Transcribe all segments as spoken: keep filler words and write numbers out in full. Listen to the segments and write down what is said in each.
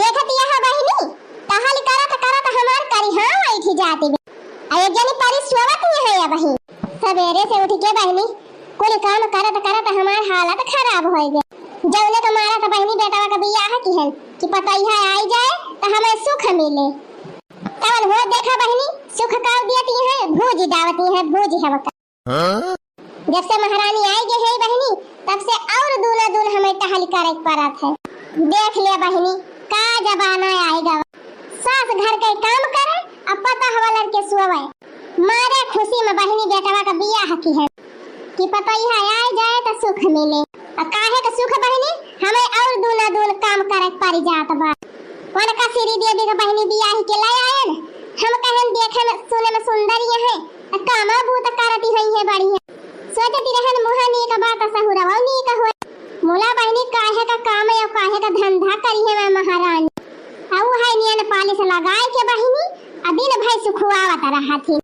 देखत यह बहिनी, टहल करत करत हमार करिहा उठि जाती बे। आ एक जनी परी सोवत ही है अबही। सबेरे से उठि के बहिनी, कुल काम करत करत हमार हालत खराब होइ गए। जौने के मारा त बहिनी बेटवा का बियाह किहन कि पतोहिया आई जाए त हमें सुख मिले। तवन हो देखा बहिनी, सुख का दियती है, भूजी दावती है, भूजी हवका। हाँ? जब से महारानी आई गई है बहिनी, तब से और दूना दून हमें टहल करे के पड़त है। देख ले बहिनी, का जमाना आएगा। सास घर के काम करे, अब पतोह वालन के सोवे। मारे खुशी में बहिनी बेटवा का बियाह किहे कि पतोहिया आए जाए त सुख मिले। आ काहे के सुख बहिनी, हमें और दूना दून काम करे के पड़ जात बा। उनका श्री देवी के बहिनी बियाह के ले आयन, हम कहन देखे में सुने में सुंदर ये है, आ कामा बूत करती हुई है बढ़िया। सोचती रहन मुहा नीक बा त सहुरवा नीक होए। मुला बहिनी काहे का काम या काहे का धंधा करी है मैं महारानी। आ उ है नियन पालिश लगाए के बहिनी, आ दिन भर सुखुआवत रहत ही।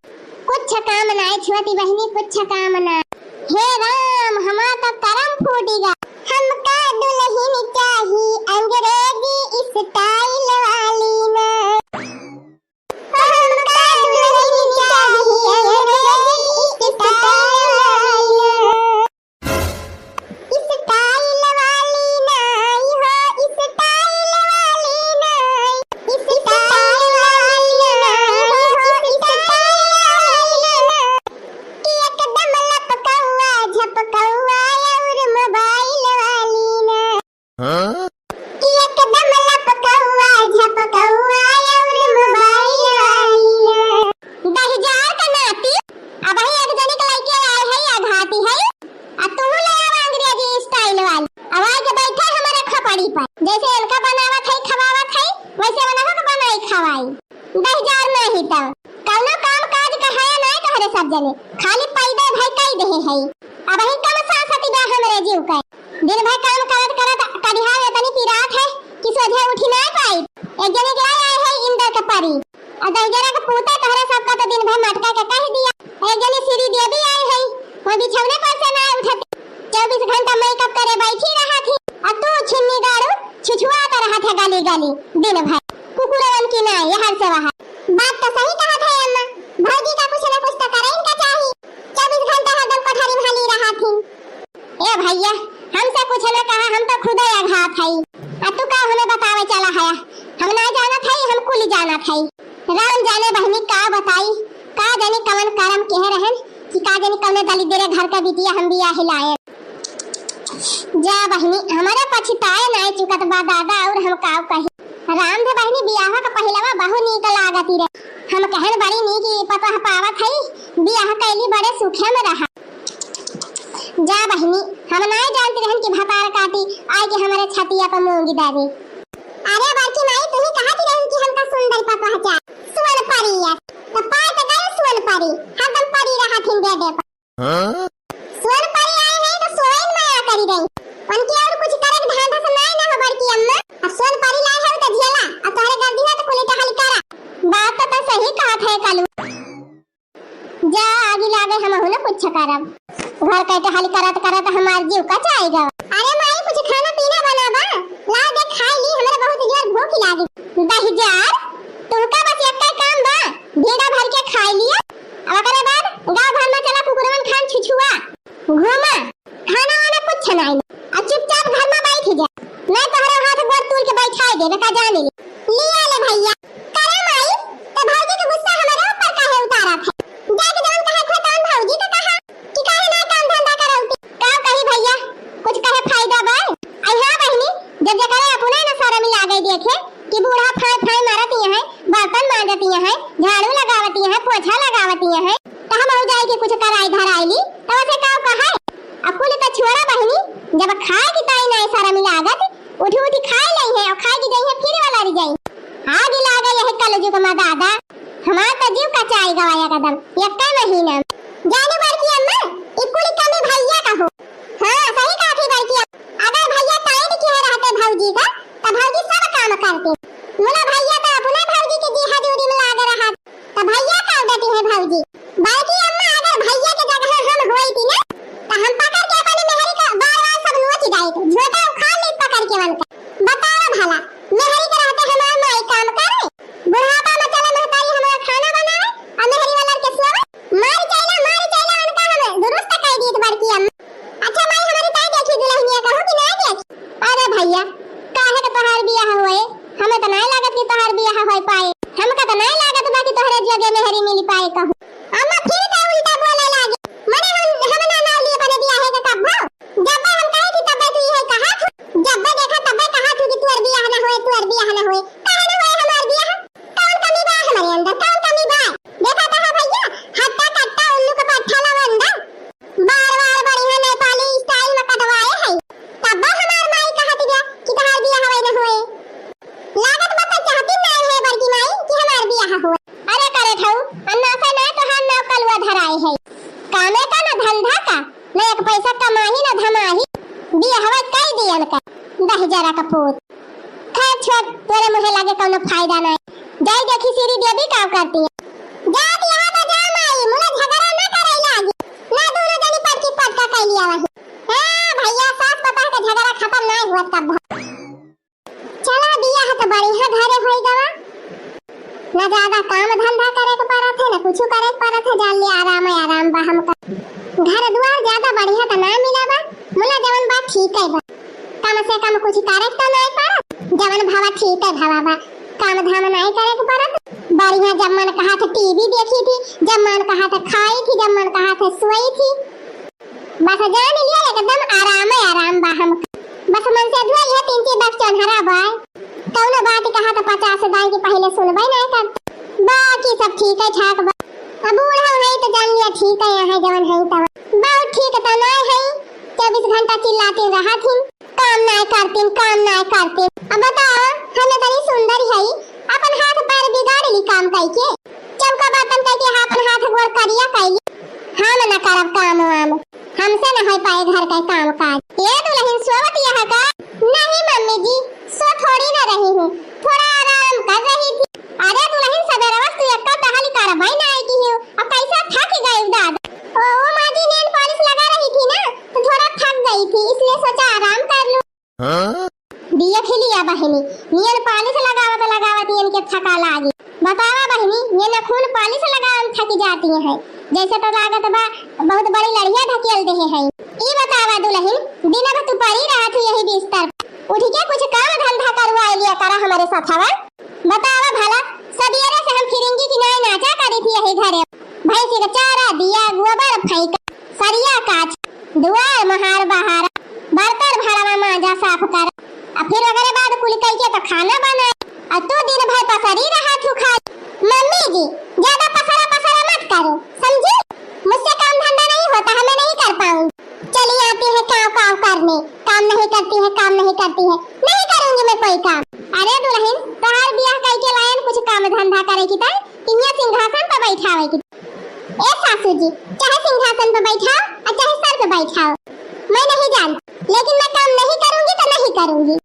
कुछ काम नाय छुअती बहिनी, कुछ काम ना। हे राम, हमार त करम फूटी गा। हमका दुल्हन चाही अंग्रेजी style वाली ना। हमका दुल्हन चाही अंग्रेजी style वाली ना। Style वाली नाई हो, style वाली नाई, style वाली नाई हो, style वाली नाई। कि एकदम लपकौआ, झपकौआ और mobile वाली ना। हाँ? कि एकदम लपकौआ, झपकौआ और mobile वाली ना। दहिजार का नाती, अबही एक जनी के लइके आए है, अघाती है। आ तू ले आवा अंग्रेजी style वाली। अब आके बैठा हमारे खपड़ी पर, जैसे इनका बनावत है, खवावत है, वैसे उनहू के बनाई खवाई। दहिजार नहीं तो कौनो काम काज का है नहीं तोहरे सब जने, खाली पैदा भाई कई देहे है। अबही कम सांसती बा हमरे जीव के। दिन भर काम करत करत करिहा एतनी पिरात है कि सोझे उठी नहीं पाई। एक जने के आए है इंदर के परी। आ दहिजरा के पूता तोहरे सबका तो दिन भर मटका के कह दिया। एक जनी श्री देवी आई है, वो बिछौने पर से ना उठत। चउबीस घंटा makeup करे बैठी रहत ही। आ तू छिन्नी गाड़ू छुछुआत रहत है गली गली दिन भर। कुकुरवन की ना, यहर से वहर। बात तो सही कहत है अम्मा, भौजी का कुछ ना कुछ तो करे इनका चाही। चउबीस घंटा हरदम कोठरी में हली रहत ही। ए भैया, हमसे कुछ न कहा, हम तो खुदे अघात हई। आ तू का हमें बतावे चला हया? हम ना जानत हई, हम कुल जानत हई। राम जाने बहिनी का बताई, का जानी कवन करम केहे रहन कि का जानी कवने दलिद्दरे घर का बिटिया हम बियाह लाए। जा बहिनी, हमारे पछताए नाय चुकत बा दादा, और हम का कही। राम धे बहिनी बियाह का पहिलवा बहु नीक लागती रहे। हम कहन बड़ी नीक ई पतोह पावत हई, बियाह कैली बड़े सुखे में रहा। जा बहिनी, हम नाय जानती रहन कि भतार काटी आए के हमरे छतिया पर मूंगी दादी। अरे बड़की माई, तू ही कहती रहन कि हमका सुंदर पतोह चाहे, सुअन परी है। तो पाए तो गए सुअन परी, हरदम परी रहा थिन बेडे पर। हाँ? सुअन परी आए हैं तो सोइन माया करी गई। उनके और कुछ करे के धांधा से नाय ना हो बड़की अम्मा। अब सुअन परी लाए हो तो झेला, अब तोहरे गर्दी है तो कुली टहल करा। बात तो तू सही कहत है कालू। जा आगी लागे, हमहू न कुछ करब। घर के टहल करत करत हमार जीव कचाई गवा। अरे माई, कुछ खाना पीना बनावा, ला दे खाई ली, हमरा बहुत जोर भूख लागी। दहिजार, तुमका बस एक्के काम बा, ढीडा भर के खाई लिया, अब ओकरे बाद गाँव भर में चला कुकुरवन खान छुछुआ, घूमा, खाना वाना कुछ नाई, आ चुपचाप घर में बैठ जा, नहीं तोहरे हाथ गोड़ तूल के बैठाई देबे का जाने ले। लिया ले भैया। करे माई, तो भौजी के गुस्सा हमारे ऊपर काहे उतारत है? जाके जौन कहे थे तौन भौजी के कहा कि काहे ना काम धंधा करौती। का कही भैया, कुछ कहे फायदा बा? आई हाँ बहिनी, जब जकरे अपने न शर्म लागे देखे कि बूढ़ा फाय फाय मारत ही है, बर्तन मांजत ही है, झाड़ू लगावत ही है, पोछा लगावत ही है, तो हम जाए के कुछ कराई धराई ली, तो उसे का कहे? अब कुल तो छोड़ा बहिनी, जब खाए की ताई ना शर्म लागत, उठी उठी खाए लई है और खाए की जाई है फिर वाला रिजाई। आग लागे यह कलजुग मा दादा, हमार तो जीव कचाई गवा एकदम, एक्का महीना। जाने बड़की अम्मा, ई कुल कमी भैया का हो। हाँ, सही कहा थी बड़की अम्मा। अगर भैया टाइट किए रहते भौजी का, तो भौजी सब काम करते। मुला भैया तो अपना भौजी के जी हजूरी में लागे रहा, तो भैया कर देती है भौजी। बड़की अम्मा, अगर भैया के जगह हम होई थी ना, तो हम पकड़ के अपने मेहरी का बार बार सब नोच जाए, झोटा उखाड़ ले पकड़ के उनका। बताओ भला, मेहरी के रहते तोहार बियाह होए, हमें तो नाहीं लागत कि तोहार बियाह होए पाए। हमका तो नाहीं लागत बा कि तोहरे जोगे मेहरी मिल पाए कहूँ। अम्मा फिर का उल्टा बोले लागी। मने हम, हम ना नाव लिए अपने बियाहे के कब्बो। जब्बे हम कहे थी तब्बे तू इहे कहा थू। जब्बे देखा तब्बे कहा थू कि तोर बियाह ना होए, तोर बियाह ना होए। काहे ना होए हमार बियाह? कौन कमी बा हमारे अंदर? कौन कमी बा? देखा तो है भैया, हट्टा कट्टा उल्लू के पट्ठा लवंडा। बार बार बढ़िया नेपाली style में कटवाए है। तब्बो हमार माई कहत बिया कि तोहार बियाह होए ना होए। लागत बा तो चाहती नाहीं है बड़की माई कि हमार बियाह होए। अरे करे ठऊ, अन्ना से ना तोहार नाव कलुआ धराए है। कामे का ना धंधा का, ना एक पैसा कमाही ना धमाही। बियाहवा कई दियन का, दहिजरा का पूत। खैर छोड़, तोरे मुँहे लागे कौनो फायदा नाहीं। जाई देखी श्री देवी का करती है। जा बियाह बजा माई, मुला झगड़ा ना करे लागी। ना दोनों जनी पटकी पटका कैलिया वही। हाँ भैया, सास पतोह के झगड़ा खत्म नाहीं हुआ तब। चला, बियाह तो बढ़िया घरे होई गवा। ना ज्यादा काम धंधा करे के पड़त है, ना कुछ करे के पड़त है, जान ले आराम है, आराम बा हमका। घर दुआर ज्यादा बढ़िया तो ना मिला बा, मुला जवन बा ठीक है बा। कम से कम कुछ करे के तो नाहीं पड़त, जवन भवा ठीक है भवा बा, काम धाम नाहीं करे के पड़त। बढ़िया जब मन कहा था टीवी देखी थी, जब मन कहा था खाई थी, जब मन कहा था सोई थी। बस जान लिया एकदम आराम है, आराम बा हमका। बस मन से धुआ यह तीन चार दस चौन्हरा बा। कौनो बात कहा तो पचास दाई के पहले सुनबे नहीं करते। बाकी सब ठीक है ठाक बा। अब बूढ़ा है तो जान लिया ठीक है, यहाँ जवन है तवन। बहुत ठीक तो नहीं है, चौबीस घंटा चिल्लाती रहा थी, काम नहीं करती, काम नहीं करती। अब बताओ, हम इतनी सुंदर है, अपन हाथ पैर बिगाड़ ली काम करके। चौका बर्तन करके अपन हाथ गोड़ करिया कैली। हम न करब काम वाम, हमसे न हो पाए घर का काम काज। ए दुलहिन सोवत यह का? नहीं मम्मी जी, सो थोड़ी न रही हूँ, थोड़ा आराम कर रही थी। अरे दुलहिन सबेरवा से तू एक्का टहल करबई नाहीं की हो, अब कैसा थक गई दादा। ओ, ओ माँ जी nail polish लगा रही थी ना, तो थोड़ा थक गई थी, इसलिए सोचा आराम कर लूँ। हाँ? देख लिया बहिनी, nail polish लगावत लगावत इनके थका लागी। बतावा बहिनी, ये नखून polish लगावे में थकी जाती हैं, जैसे तो लागत बा बहुत बड़ी लड़िया ढकेल देहे हैं। ई बतावा दुलहिन, दिन भर तू पड़ी रहत हू यही बिस्तर पर, उठ के कुछ काम धंधा करवा लिया करा हमरे सथवा। बतावा भला, सबेरे से हम फिरंगी की नाई नाचा करी थी यही घरे। भैंसी का चारा दिया, गोबर फेंका, सरिया काच, दुआर महार बहारा, बर्तन भरवा मांजा साफ कर, आ फिर ओकरे बाद कुल कइके तो खाना बनाए, आ तू दिन भर पसरी रहा थू खाली। मम्मी जी, ज्यादा पसरा पसरा मत करो, समझी? मुझसे काम धंधा नहीं होता, मैं नहीं कर पाऊंगी। चली आती है काव काव करने, काम नहीं करती है, काम नहीं करती है, नहीं करूंगी मैं कोई काम। अरे दुलहिन, तोहार बियाह कइके लायन कुछ काम धंधा करे की तय, इहाँ सिंहासन पर बैठावे की। ए सासू जी, चाहे सिंहासन पर बैठाओ और चाहे सर पर बैठाओ, मैं नहीं जानती, लेकिन मैं काम नहीं करूंगी तो नहीं करूंगी।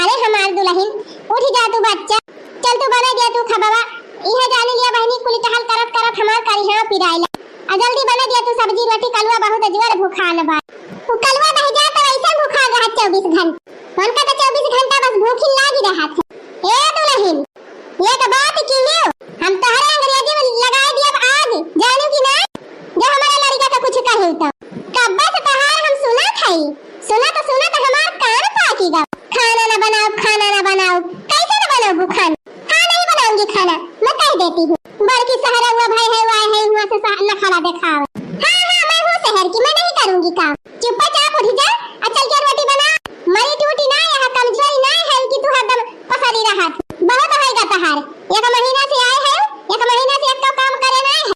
अरे हमार दुलहिन, उठ जा तू बच्चा, चल तू बना दिया तू खबवा। इहे जानी लिया बहिनी, कुल टहल करत करत हमार करिहा पिराइला। आ जल्दी बना दिया तू सब्जी रोटी, कलुआ बहुत जोर भूखान बा। उ कलुआ बह जा तो ऐसे भूखा रहा चौबीस घंटा। उनका तो चौबीस घंटा बस भूखिन लागी रहा थे। ए दुलहिन, ये तो बात की हो, हम तोहरे अंग्रेजी में लगाए दिया आग, जानू कि ना? जो हमारे लड़का का कुछ कही तो। कब्बे से तोहार हम सुना खाई, सुना तो सुना तो हमार कान पाकी गवा। खाना ना बनाओ, खाना ना बनाओ, कैसे ना बनाओ खाना? हाँ, नहीं बनाऊंगी खाना, मैं कह देती हूँ। बड़की सहरा हुआ भाई है, वो आए है, वहाँ से सह-, नखरा दिखाओ। हाँ, हाँ, मैं हूँ शहर की, मैं नहीं करूंगी काम। चुप्पा चाप उठ जा, और चल के रोटी बना। मरी टूटी ना, यहाँ कमजोरी ना है कि तू हरदम पसरी रहत। बहुत होएगा तहार। एक महीना से आए है, एक महीना से एक तो काम करे ना है,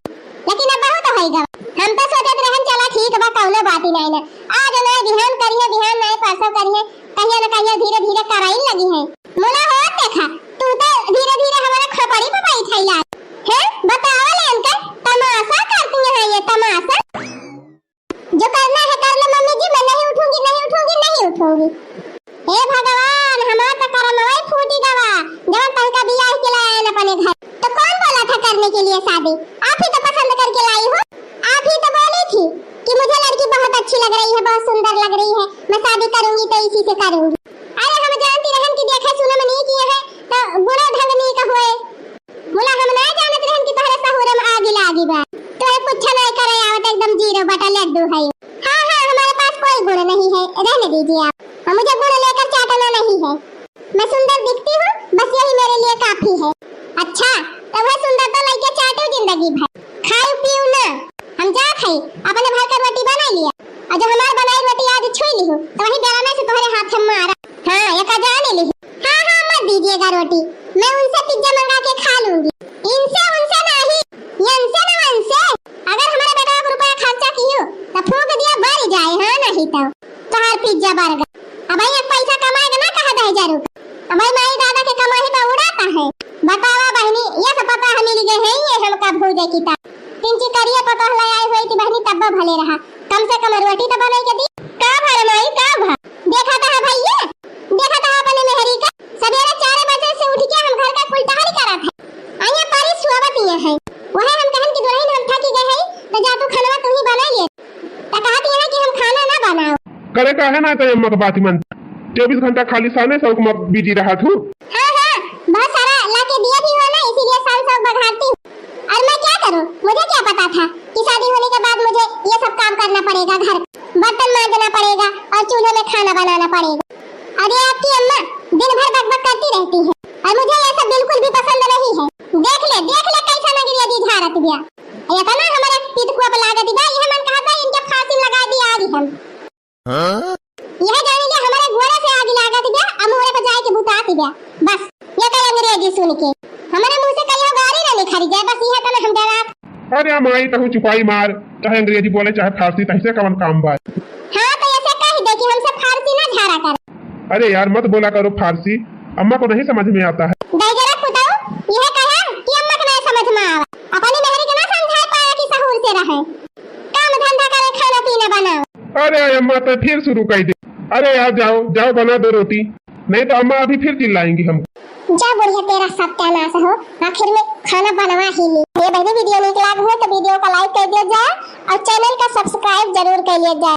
लेकिन अब बहुत होएगा। हम तो सोचत रहन, चला ठीक बा, कौनो बात ही नहीं ना। आज नहीं, बिहान करिए, बिहान नहीं, परसों करिए, कहिया न कहिया धीरे धीरे कराइन लगी है। मुला हो देखा, तू तो धीरे धीरे हमारे खोपड़ी पे बैठाई लाग। हैं? बतावा ले इनके, तमाशा करती हैं ये, तमाशा। जो करना है कर लो मम्मी जी, मैं नहीं उठूंगी, नहीं उठूंगी, नहीं उठूंगी। हे भगवान, हमार तो करमवा फूटी गवा, जवन तनका बियाह के लायन अपने घर। मैं सुंदर दिखती हूँ, बस यही मेरे लिए काफी है। अच्छा, तो वह सुंदर तो लइके चाटू जिंदगी भर, खाऊ पीऊ ना। हम जात हई, अपने भर का रोटी बनाई लिया, और जो हमार बनाई रोटी आज छुई लिहू, तो वही बेलना से तोहरे हाथ से मारा। हाँ, ये का जान ली। हाँ, हाँ, मत दीजिएगा रोटी, मैं उनसे पिज्जा मंगा के खा लूंगी। इनसे, उनसे नहीं, यनसे न वनसे। अगर हमारे बेटा को रुपया खर्चा कियो, तो फूंक दिया, बर जाए, हाँ, नहीं तो तोहार पिज्जा बर्गर। अब भाई, एक पैसा कमाएगा ना, कहा दे हजार रुपया। अब भाई, माई दादा के कमाई तो उड़ाता है। बतावा बहनी, ये सब पता है मिल गए हैं, ये हमका भूजे की ता। तिनची करिया पता ले आई हुई थी बहनी, तब्बा भले रहा, कम से कम रोटी तो बनाई के दी। का भा रे माई, का भा? देखा तो है भैया, देखा तो है अपने मेहरी का। सवेरे चार बजे से उठ के हम घर का कुल टहल करत है। आइए परी सुआवत ये है। वह हम कहन कि दुल्हन हम थकी गए हैं, तो जा तू खाना तू ही बना ले। तो कहत ये है कि हम खाना ना बनाओ। करे का है ना तो अम्मा के बात मन। चउबीस घंटा खाली साने सौक में बिजी रहत हूँ। हाँ, हाँ, बहुत सारा लाके दिए भी हो ना, इसीलिए साल सौक बघारती हूँ। और मैं क्या करूँ, मुझे क्या पता था कि शादी होने के बाद मुझे ये सब काम करना पड़ेगा घर का। बर्तन मांजना पड़ेगा और चूल्हे में खाना बनाना पड़ेगा। अरे आपकी अम्मा दिन भर बकबक करती रहती है और मुझे ये सब बिल्कुल भी पसंद नहीं है। देख ले, देख ले कैसा अंग्रेजी झाड़त बिया। इतना हमारे पितकुआ पे लागत बा, यह मन कहत बा इनके फांसी लगा दी आज हम। हाँ? यह जाने के हमारे गोरे से आग लागत बा, अब मोरे पे जाए के बुतात बा। बस, ये कई अंग्रेजी सुन के हमारे मुंह से कहियो गारी ना निखरी जाए, बस यह तना हम डरात। अरे माई, तहु चुपाई मार, चाहे अंग्रेजी बोले, चाहे फारसी, तहसे कवन काम बा? हाँ, तो ऐसे कह दे कि हमसे फारसी ना झाड़ा कर। अरे यार, मत बोला करो फारसी, अम्मा को नहीं समझ में आता है। दैगरा पुताऊ, यह कहा कि अम्मा को नहीं समझ में आवा। अपनी मेहरी के ना समझा पाया कि सहूर से रहे, काम धंधा करे, खाना पीना बनाओ। अरे अम्मा, तो फिर शुरू कर दे। अरे यार, जाओ, जाओ, बना दो रोटी, नहीं तो अम्मा अभी फिर चिल्लाएंगी हमको। जा बुढ़िया, तेरा सत्यानाश हो, आखिर में खाना बनवा ही ली। ये बहनी, वीडियो नीक लाग हो तो वीडियो का लाइक कर दिया जाए और चैनल का सब्सक्राइब जरूर कर लिया जाए।